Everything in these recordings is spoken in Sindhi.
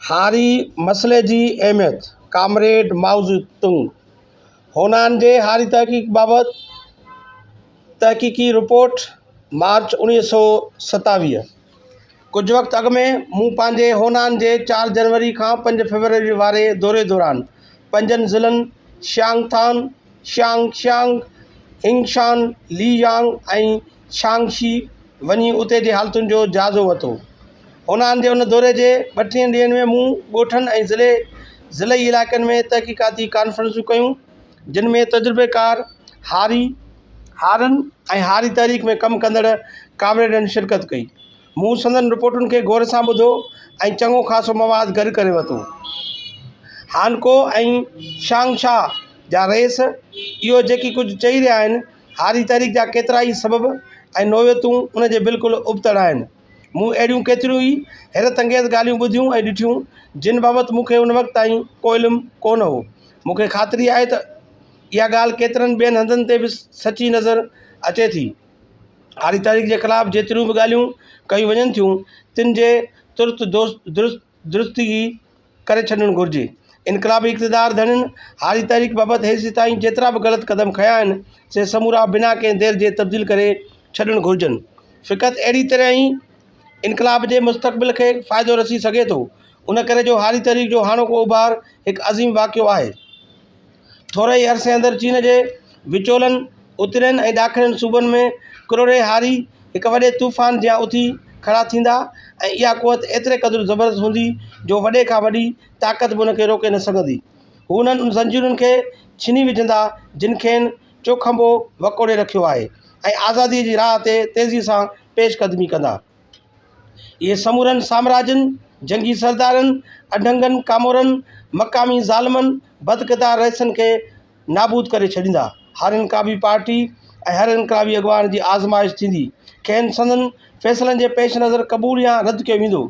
هاري مسئلي جي اهميت، ڪامريڊ مائوزي تنگ، هونان جي هاري تحقيق بابت تحقيقي رپورٽ، مارچ 1927. ڪجهه وقت اڳ ۾ مون پنهنجي هونان جي چار جنوري کان پنج فيبروري واري دوري دوران پنجن ضلعن شيانگ ٿان، شيانگ شيانگ، هنگ شان، لي يانگ ۽ شانگ شي وڃي اتي جي حالتن جو جائزو ورتو. هونان جي ان دوري جي ٻٽيهن ڏينهن ۾ مون ڳوٺن ۽ ضلعي ضلعي علائقن ۾ تحقيقاتي ڪانفرنسون ڪيون، جن ۾ تجربيڪار هاري، هارين ۽ هاري تحريڪ ۾ ڪم ڪندڙ ڪامريڊن شرڪت ڪئي. مون سندن رپورٽن کي غور سان ٻڌو ۽ چڱو خاصو مواد گڏ ڪري ورتو. هانڪو ۽ شانگ شا جا رئيس اهو جيڪي ڪجهه چئي رهيا آهن، هاري تحريڪ جا ڪيترائي سبب ۽ نوعيتون ان جي بلڪل ابتڙ آهن. مون اهڙيون ڪيتريون ئي حيرت انگيز ڳالهيون ٻڌيون ۽ ڏٺيون، جن بابت مون کي ان وقت تائين ڪو علم ڪونه هو. مون کي خاطري آهي ته اها ڳالهه ڪيترن ٻين هنڌن تي به سچي نظر اچي ٿي. هاري تحريڪ جي خلاف جيتريون به ڳالهيون ڪيون وڃن ٿيون، تن جي ترت درستگي ڪري ڇڏڻ گهرجي. انقلابي اقتدار ڌڻين هاري تحريڪ بابت هيسيتائين جيترا به غلط قدم کنيا آهن، سي سمورا بنا ڪنهن دير جي تبديل ڪري ڇڏڻ گهرجن. فقط اهڙي طرح ئي انقلاب جي مستقبل کي فائدو رسي سگهي ٿو. ان ڪري جو هاري تحريڪ جو هاڻوڪو اڀار هڪ عظيم واقعو آهي. ٿوري ئي عرصي اندر چين جي وچولن، اترين ۽ ڏاکڻين صوبن ۾ ڪروڙين هاري هڪ وڏي طوفان جيان اٿي کڙا ٿيندا ۽ اها قوت ايتري قدر زبردست هوندي جو وڏي کان وڏي طاقت به ان کي روڪي نه سگهندي. هو انهن زنجيرن کي ڇني وجهندا جن کين چوکنڀو وڪوڙي رکيو آهي ۽ آزاديء جي راهه تي تيزيء سان پيش قدمي ڪندا. اهي سمورن سامراجين، جنگي سردارن، اڍنگن ڪامورن، مقامي ظالمن، بدڪردار رئيسن کي نابود ڪري ڇڏيندا. هر انقلابي پارٽي ۽ هر انقلابي اڳواڻ جي آزمائش ٿيندي. کين سندن فيصلن جي پيش نظر قبول يا رد ڪيو ويندو.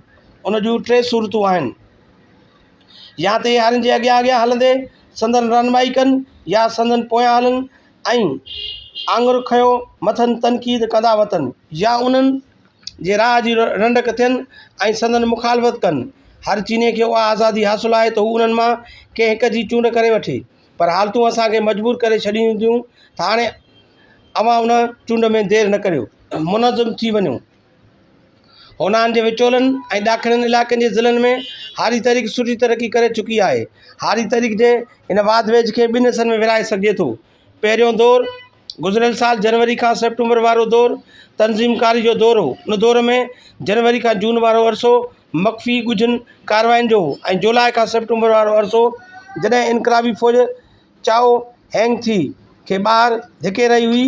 ان جون ٽي صورتون آهن. يا ته اهي هارين جي اڳيان اڳيان هلندي سندن رهنمائي ڪن يا سندن پويان هلن ۽ آڱر کنيو مٿن تنقيد ڪندا وتن يا انهن جي راهه جي رنڊڪ ٿين ۽ سندن مخالفت ڪن. هر چينيء کي اها آزادي حاصل آهي ته هو انهن مان ڪنهن هڪ جي چونڊ ڪري وٺي. پر حالتون اسان کي مجبور ڪري ڇڏينديون ته هاڻي اوهان ان چونڊ ۾ دير نه ڪريو. منظم ٿي وڃو. هونان جي وچولن ۽ ڏاکڻين علائقن جي ضلعن ۾ هاري تحريڪ سٺي ترقي ڪري چڪي آهي. هاري تحريڪ جي هن واڌ ويجهه کي ٻن حصن ۾ ورهائي سگهجي ٿو. پهريون دور گذريل سال جنوري کان سيپٽمبر وارو دور تنظيم ڪاري جو دور هو. ان دور ۾ جنوري کان جون وارو عرصو مخفي ڳجهين ڪاررواين جو هو ۽ جولاء کان سيپٽمبر وارو عرصو جڏهن انقلابي فوج چائو هينگ ٿي کي ٻاهر ڌڪي رهي هئي.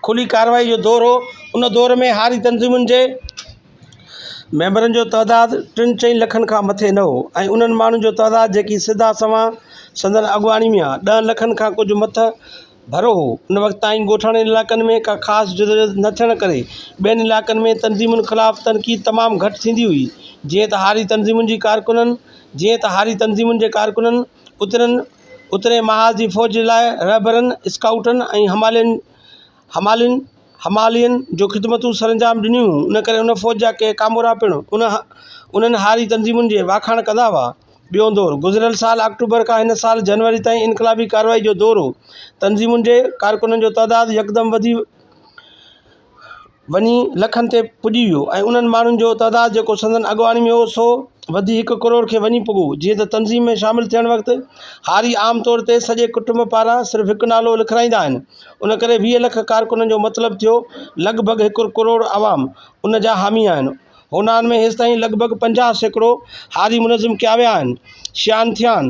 کلي ڪارروائي جو دور هو. ان دور ۾ هاري تنظيمن جي ميمبرن جو تعداد ٽن چئن لکن کان مٿي نه هو ۽ انهن ماڻهن جو تعداد جيڪي سڌا سنوان سندن اڳواڻي ۾ هئا، ڏهن لکن کان ڪجهه مٿ ڀرو هو. ان وقت تائين ڳوٺاڻن علائقن ۾ ڪا خاص جدوجهد نه ٿيڻ ڪري ٻين علائقن ۾ تنظيمن خلاف تنقيد تمام گهٽ ٿيندي هئي. جيئن ته هاري تنظيمن جي ڪارڪنن جيئن ته هاري تنظيمن جي ڪارڪنن اترين اترئين محاذ جي فوج لاء رهبرن، اسڪائوٽن ۽ حمالين حمالين حمالين جون خدمتون سرانجام ڏنيون هيون، ان ڪري ان فوج جا ڪي ڪامورا پڻ ان انهن هاري تنظيمن جي واکاڻ ڪندا هئا. ٻيو دور، گذريل سال آڪٽوبر کان هن سال جنوري تائين انقلابي ڪارروائي جو دور هو. تنظيمن جي ڪارڪنن جو تعداد يڪدم وڌي وڃي لکن تي پڄي ويو ۽ انهن ماڻهن جو تعداد جيڪو سندن اڳواڻي ۾ هو سو وڌي هڪ ڪروڙ کي وڃي پڳو. جيئن ته تنظيم ۾ شامل ٿيڻ وقت هاري عام طور تي سڄي ڪٽنب پاران صرف هڪ نالو لکرائيندا آهن ان ڪري 20 لک ڪارڪنن جو مطلب ٿيو لڳ ڀڳ هڪ ڪروڙ عوام ان جا حامي آهن. هونان ۾ هيستائين لڳ ڀڳ 50% هاري منظم ڪيا ويا آهن. شيان ٿيان،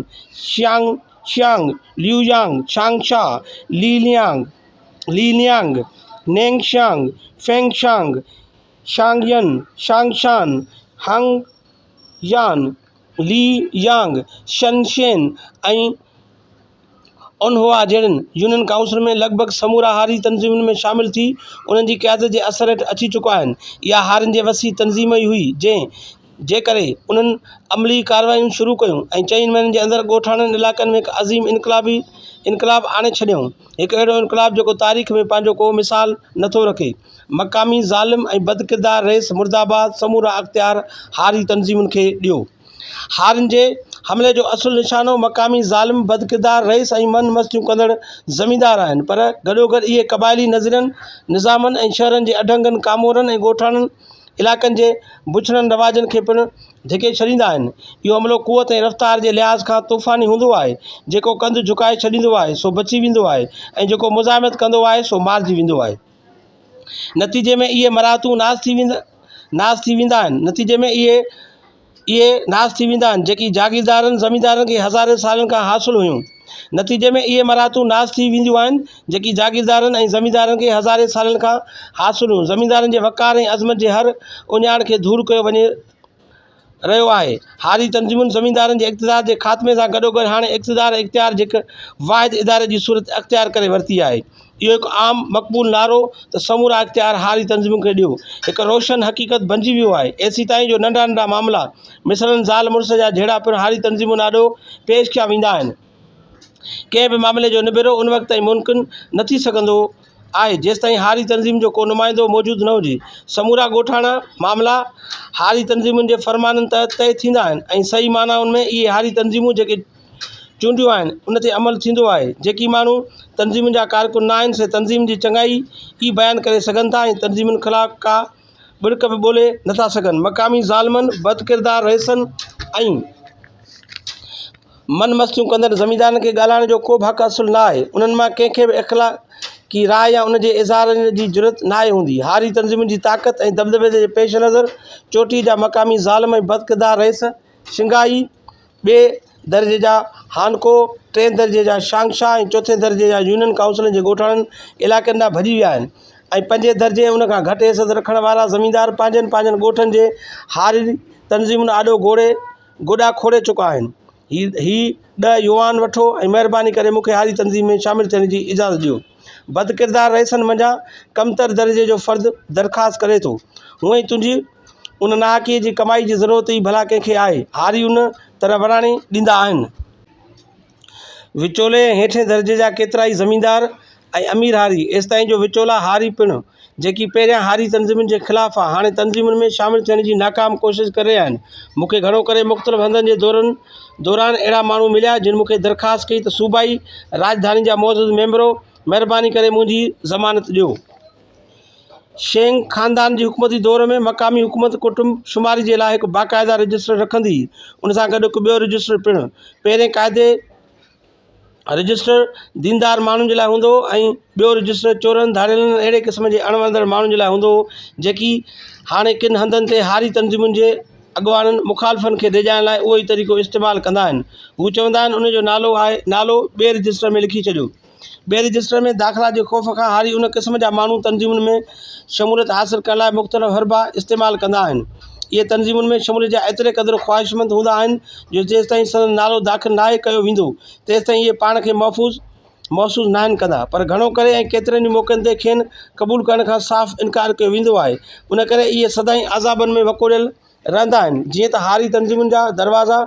شيانگ شيانگ، ليو يانگ، ڇانگ شا، لي ليانگ، لي ليانگ، نينگ شيانگ، فينگ شانگ، شانگ ين، شانگ شان، هانگ يان، لي يانگ، شن شين ۽ اونهوا جهڙين يونين ڪائونسلن ۾ لڳ ڀڳ سمورا هاري تنظيمن ۾ شامل ٿي انهن جي قيادت جي اثر هيٺ اچي چڪا آهن. اها هارين جي وسيع تنظيم ئي هئي جنهن جي ڪري انهن عملي ڪارروايون شروع ڪيون ۽ چئن مهينن جي اندر ڳوٺاڻن علائقن ۾ هڪ عظيم انقلابي انقلاب آڻي ڇڏيائون. هڪ اهڙو انقلاب جيڪو تاريخ ۾ پنهنجو ڪو مثال نه ٿو رکي. مقامي ظالم ۽ بدڪردار رئيس مرده باد سمورا اختيار هاري تنظيمن کي ڏيو. هارين جي حملي جو اصل نشانو مقامي ظالم، بدڪردار رئيس ۽ من مستيون ڪندڙ زميندار آهن، پر گڏوگڏ اهي قبائلي نظرين، نظامن ۽ شهرن جي اڍنگن ڪامورن ۽ ڳوٺاڻن علائقن جي بڇڙن رواجن کي پڻ ڌڪي ڇڏيندا آهن. اهو حملو قوت ۽ رفتار جي لحاظ کان طوفاني هوندو آهي. جيڪو ڪنڌ جهڪائي ڇڏيندو آهي، سو بچي ويندو آهي ۽ جيڪو مزاحمت ڪندو آهي، سو مارجي ويندو آهي. نتيجي ۾ اهي مراعتون ناس ٿي ويندا ناس ٿي ويندا آهن. نتيجي ۾ اهي اهي ناس ٿي ويندا آهن، جيڪي جاگيردارن زميندارن کي هزارين سالن کان حاصل هيون. نتيجي ۾ اهي مراعتون ناس ٿي وينديون آهن، جيڪي جاگيردارن ۽ زميندارن کي هزارين سالن کان حاصل هيون. زميندارن جي وقار ۽ عظمت جي هر اهڃاڻ کي ڌوڙ ڪيو وڃي رهيو آهي. هاري تنظيمن زميندارن جي اقتدار جي خاتمي سان گڏوگڏ هاڻي اقتدار ۽ اختيار جي هڪ واحد اداري جي صورت اختيار ڪري ورتي آهي. اهو هڪ عام مقبول نعرو ته سمورا اختيار هاري تنظيمن کي ڏيو هڪ روشن حقيقت بنجي ويو آهي. ايسيتائين جو ننڍا ننڍا معاملا مثلاً زال مڙس جا جهيڙا پڻ هاري تنظيمن آڏو پيش ڪيا ويندا آهن. ڪنهن به معاملي جو نبيرو ان وقت تائين ممڪن نه ٿي سگهندو آهي، جيستائين هاري تنظيم جو ڪو نمائندو موجود نه هجي. سمورا ڳوٺاڻا معاملا هاري تنظيمن جي فرمانن تحت طئي ٿيندا آهن ۽ صحيح معنائن ۾ اهي هاري تنظيمون جيڪي چونڊيون آهن، ان تي عمل ٿيندو آهي. جيڪي ماڻهو تنظيمن جا ڪارڪن نه آهن، سي تنظيم جي چڱائي ئي بيان ڪري سگهن ٿا ۽ تنظيمن خلاف ڪا ٻڙڪ به ٻولي نٿا سگهن. مقامي ظالمن، بدڪردار رئيسن ۽ من مستيون ڪندڙ زميندارن کي ڳالهائڻ جو ڪو به حق حاصل نه آهي. انهن مان ڪنهن کي به اخلاقي راء يا ان جي اظهار جي جرئت ناهي هوندي. هاري تنظيمن جي طاقت ۽ دٻدٻي جي پيش نظر چوٽيء جا مقامي ظالم ۽ بدڪردار رئيس شنگهائي، ٻئي درجي جا هانڪو، ٽئين درجي جا شانگشا ۽ چوٿين درجي جا يونين ڪائونسلن جي ڳوٺاڻن علائقن ڏانهن ڀڄي ويا آهن ۽ پنجين درجي ۽ ان کان گهٽ حيثيت رکڻ وارا زميندار پنهنجن پنهنجن ڳوٺن جي هاري تنظيمن آڏو گوڙي گوڏا کوڙي چڪا آهن. هي هي ڏهه يوآن وٺو ۽ مهرباني ڪري مون کي هاري تنظيم ۾ شامل ٿيڻ جي اجازت ڏيو. بدڪردار رئيسن منجهان ڪمتر درجي جو فرد درخواست ڪري ٿو. هونئن ئي تنهنجي ان ناحقيء جي ڪمائي جي ضرورت ئي ڀلا ڪنهن کي آهي؟ هاري ان طرح وراڻي ڏيندا آهن. وچولي ۽ هيٺئين درجي جا ڪيترائي زميندار ۽ امير هاري، ايستائين جو وچولا هاري پڻ، جيڪي پهريان هاري تنظيمن جي خلاف هئا، هاڻي تنظيمن ۾ شامل ٿيڻ جي ناڪام ڪوشش ڪري رهيا آهن. مون کي گهڻو ڪري مختلف هنڌن جي دورن دوران اهڙا ماڻهو مليا، جن مون کي درخواست ڪئي ته صوبائي راڄڌاني جا معزز ميمبرو، مهرباني ڪري منهنجي ضمانت ڏيو. شينگ خاندان جي حڪومتي دور ۾ مقامي حڪومت ڪٽنب شماري جي لاء هڪ باقاعده رجسٽر رکندي هئي، ان سان گڏ هڪ ٻيو رجسٽر پڻ. پهرين قاعدي رجسٽر ديندار ماڻهن جي لاء هوندو هو ۽ ٻيو رجسٽر چورن، ڌاڙيلن ۽ اهڙي قسم جي اڻوڻندڙ ماڻهن جي لاء هوندو هو، جيڪي هاڻي ڪن هنڌن تي هاري تنظيمن جي اڳواڻن مخالفن کي ڊيڄارڻ لاء اهو ئي طريقو استعمال ڪندا آهن. هو چوندا آهن، ان جو نالو آهي نالو ٻئي رجسٽر ۾ لکي ڇڏيو. ٻئي رجسٽر ۾ داخلا جي خوف کان هاري ان قسم جا ماڻهو تنظيمن ۾ شموليت حاصل ڪرڻ لاء مختلف حربا استعمال ڪندا آهن. اهي تنظيمن ۾ شموليت جا ايتري قدر خواهشمند هوندا آهن جو جيستائين سندن نالو داخل ناهي ڪيو ويندو تيستائين اهي پاڻ کي محفوظ محسوس ناهن ڪندا پر گهڻو ڪري ۽ ڪيترن ئي موقعن تي کين قبول ڪرڻ کان صاف انڪار ڪيو ويندو آهي ان ڪري اهي سدائين عذابن ۾ وڪوڙيل رهندا آهن. جيئن ته هاري تنظيمن جا دروازا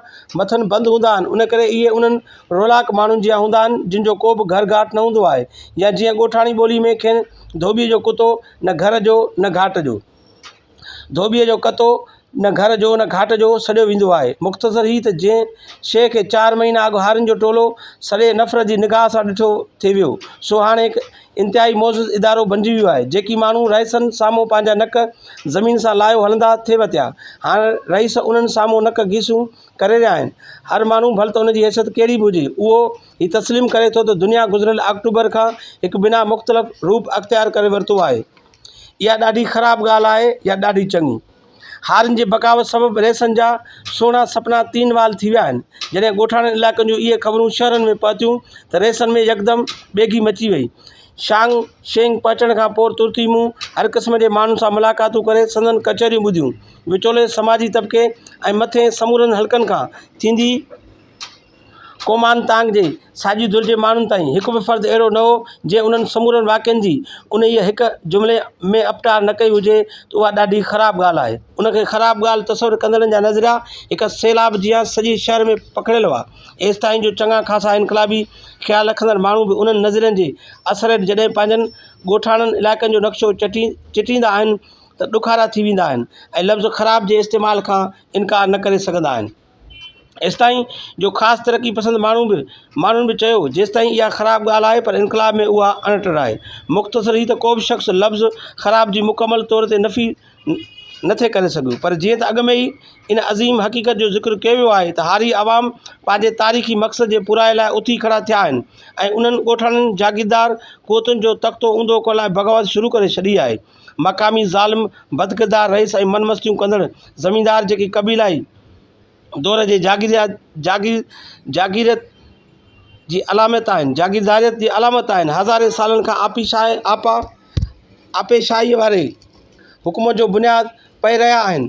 مٿن بند هوندا آهن، ان ڪري اهي انهن رولاڪ ماڻهن جيان هوندا آهن، جن جو ڪو به گهر گهاٽ نه هوندو آهي يا جيئن ڳوٺاڻي ٻولي ۾ کين ڌوٻيء جو ڪتو نه گهر جو نه گهاٽ جو. ڌوٻيء جو ڪتو نه گهر جو نه گهاٽ جو سڏيو ويندو آهي. مختصر هي ته جنهن شيء کي چار مهينا اڳ هارين جو ٽولو سڏي نفرت جي نگاهه سان ڏٺو ٿي ويو، سو هاڻي هڪ انتهائي معزز ادارو بنجي ويو آهي. جيڪي ماڻهو رئيسن سامهون پنهنجا نڪ زمين سان لايو هلندا ٿي وتيا، هاڻ رئيس انهن سامهون نڪ گيسون ڪري رهيا آهن. هر ماڻهو ڀل ته ان جي حيثيت ڪهڙي به هجي، اهو هي تسليم ڪري ٿو ته دنيا گذريل آڪٽوبر کان هڪ بنا مختلف روپ اختيار ڪري ورتو آهي. اها ڏاڍي خراب ڳالهه آهي يا ڏاڍي چڱي؟ هارين جي بغاوت سبب رئيسن جا سهڻا سپنا تين وال ٿي ويا آهن. جڏهن ڳوٺاڻن علائقن جون اهي خبرون شهرن ۾ پهتيون ته رئيسن ۾ يڪدم ٻيگهي مچي وئي. شانگ شينگ پهچڻ کان پوء ترت ئي مون هر قسم جي ماڻهن سان ملاقاتون ڪري سندن ڪچهريون ٻڌيون. وچولي سماجي طبقي ۽ مٿين سمورن حلقن کان ٿيندي، ڪومان تانگ جي ساڄي ڌر جي ماڻهن تائين هڪ به فرد اهڙو نه هو، جنهن انهن سمورن واقعن جي انهيء هڪ جملي ۾ اپٽار نه ڪئي هجي ته اها ڏاڍي خراب ڳالهه آهي. ان کي خراب ڳالهه تصور ڪندڙن جا نظريا هڪ سيلاب جيان سڄي شهر ۾ پکڙيل هئا. ايستائين جو چڱا خاصا انقلابي خيال رکندڙ ماڻهو به انهن نظرين جي اثر هيٺ جڏهن پنهنجن ڳوٺاڻن علائقن جو نقشو چٽيندا آهن ته ڏکارا ٿي ويندا آهن ۽ لفظ خراب جي استعمال کان انڪار نه ڪري سگهندا آهن. ايستائين جو خاص ترقي پسند ماڻهو به ماڻهن به چيو، جيستائين اها خراب ڳالهه آهي پر انقلاب ۾ اها اڻٽر آهي. مختصر هي ته ڪو به شخص لفظ خراب جي مڪمل طور تي نفي نه ٿي ڪري سگهيو پر جيئن ته اڳ ۾ ئي ان عظيم حقيقت جو ذڪر ڪيو ويو آهي ته هاري عوام پنهنجي تاريخي مقصد جي پورائي لاء اٿي کڙا ٿيا آهن ۽ انهن ڳوٺاڻن جاگيردار قوتن جو تختو اونڌو ڪرڻ لاء بغاوت شروع ڪري ڇڏي آهي. مقامي ظالم، بدڪردار رئيس ۽ من مستيون ڪندڙ زميندار جيڪي قبيلائي دور جي جاگيريت جي علامت آهن جاگيرداريت جي علامت آهن هزارين سالن کان آپيشاهي آپا آپيشاهيء واري حڪومت جو بنياد پئي رهيا آهن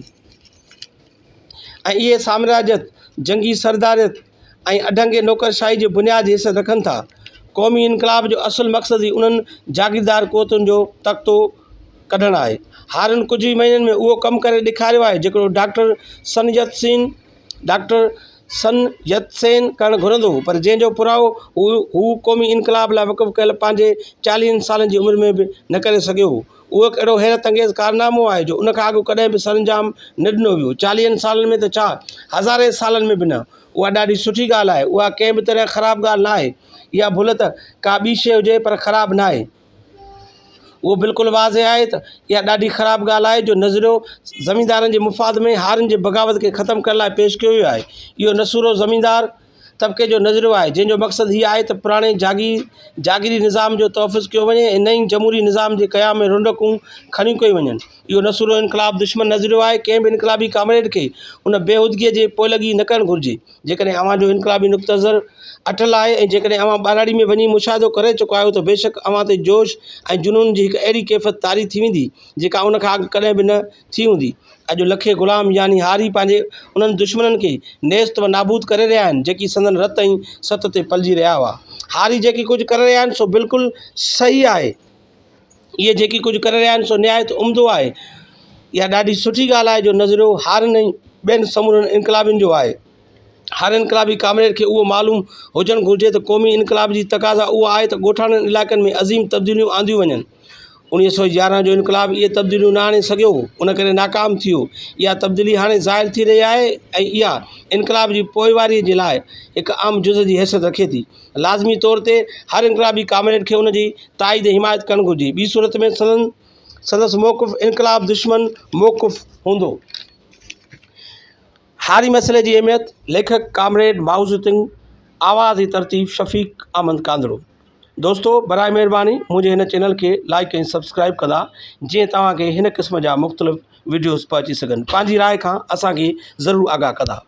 ۽ اهي سامراجيت جنگي سرداريت ۽ اڍنگي نوڪرشاهي جي بنياد جي حيثيت رکن ٿا قومي انقلاب جو اصل مقصد ئي انهن جاگيردار قوتن جو تختو ڪڍڻ آهي. هارين ڪجهه ئي مهينن ۾ اهو ڪم ڪري ڏيکاريو آهي جيڪو doctor Sun Yat Sen doctor Sun Yat Sen ڪرڻ گهرندو هو پر جنهن جو پورائو هو هو قومي انقلاب لاء وقف ڪيل پنهنجي چاليهن سالن جي عمر ۾ به نه ڪري سگهيو هو. اهو هڪ اهڙو حيرت انگيز ڪارنامو آهي جو ان کان اڳ ڪڏهن به سرانجام نه ڏنو ويو. چاليهن سالن ۾ ته ڇا هزارين سالن ۾ به نه. اها ڏاڍي سٺي ڳالهه آهي. اها ڪنهن به طرح خراب ڳالهه نه آهي. اها ڀل ته ڪا ٻي شيء هجي پر خراب ناهي. اهو بلڪل واضح آهي ته اها ڏاڍي خراب ڳالهه آهي جو نظريو زميندارن جي مفاد ۾ هارين جي بغاوت کي ختم ڪرڻ لاء پيش ڪيو ويو آهي. اهو نسورو زميندار طبقي جو نظريو آهي جنهن جو مقصد هي آهي ته پراڻي جاگيري نظام جو تحفظ ڪيو وڃي ۽ نئين جمهوري نظام جي قيام ۾ رنڊڪون کڙيون ڪيون وڃن. اهو نسورو انقلاب دشمن نظريو آهي. ڪنهن به انقلابي ڪامريڊ کي ان بيهودگيء جي پوئلڳي نه ڪرڻ گهرجي. جيڪڏهن اوهان جو انقلابي نقطه نظر اٽل آهي ۽ جيڪڏهن اوهان ٻهراڙي ۾ وڃي مشاهدو ڪري چڪا آهيو ته بيشڪ اوهان تي جوش ۽ جنون جي هڪ اهڙي ڪيفيت طاري ٿي ويندي جيڪا ان کان اڳ ڪڏهن به نه ٿي هوندي. اڄ لکين غلام يعني هاري پنهنجي انهن دشمنن کي نيست و نابود ڪري رهيا آهن جيڪي سندن رت ۽ ست تي پلجي رهيا هئا. هاري جيڪي ڪجهه ڪري رهيا آهن سو بلڪل صحيح آهي. اهي جيڪي ڪجهه ڪري رهيا آهن سو نهايت عمدو آهي. اها ڏاڍي سٺي ڳالهه آهي جو نظريو هارين ۽ ٻين سمورن انقلابين جو آهي. هر انقلابي ڪامريڊ کي اهو معلوم هجڻ گهرجي ته قومي انقلاب جي تقاضا اها آهي ته ڳوٺاڻن علائقن ۾ عظيم تبديليون آنديون وڃن. 1911 جو انقلاب اهي تبديليون نه آڻي سگهيو هو، ان ڪري ناڪام ٿي ويو. اها تبديلي هاڻي ظاهر ٿي رهي آهي ۽ اها انقلاب جي پوئواريء جي لاء هڪ اهم جز جي حيثيت رکي ٿي. لازمي طور تي هر انقلابي ڪامريڊ کي ان جي تائيد ۽ حمايت ڪرڻ گهرجي، ٻي صورت ۾ سندس موقف انقلاب دشمن موقف هوندو. هاري مسئلي جي اهميت، ليکڪ، ڪامريڊ مائوزيتنگ، آواز ۽ ترتيب، شفيق احمد ڪانڌڙو. دوستو برائي مهرباني منهنجي هن چينل کي لائيڪ ۽ سبسڪرائيب ڪندا جيئن توهان کي هن قسم جا مختلف وڊيوز پهچي سگهن پنهنجي راء کان اسان کي ضرور آگاهه ڪندا.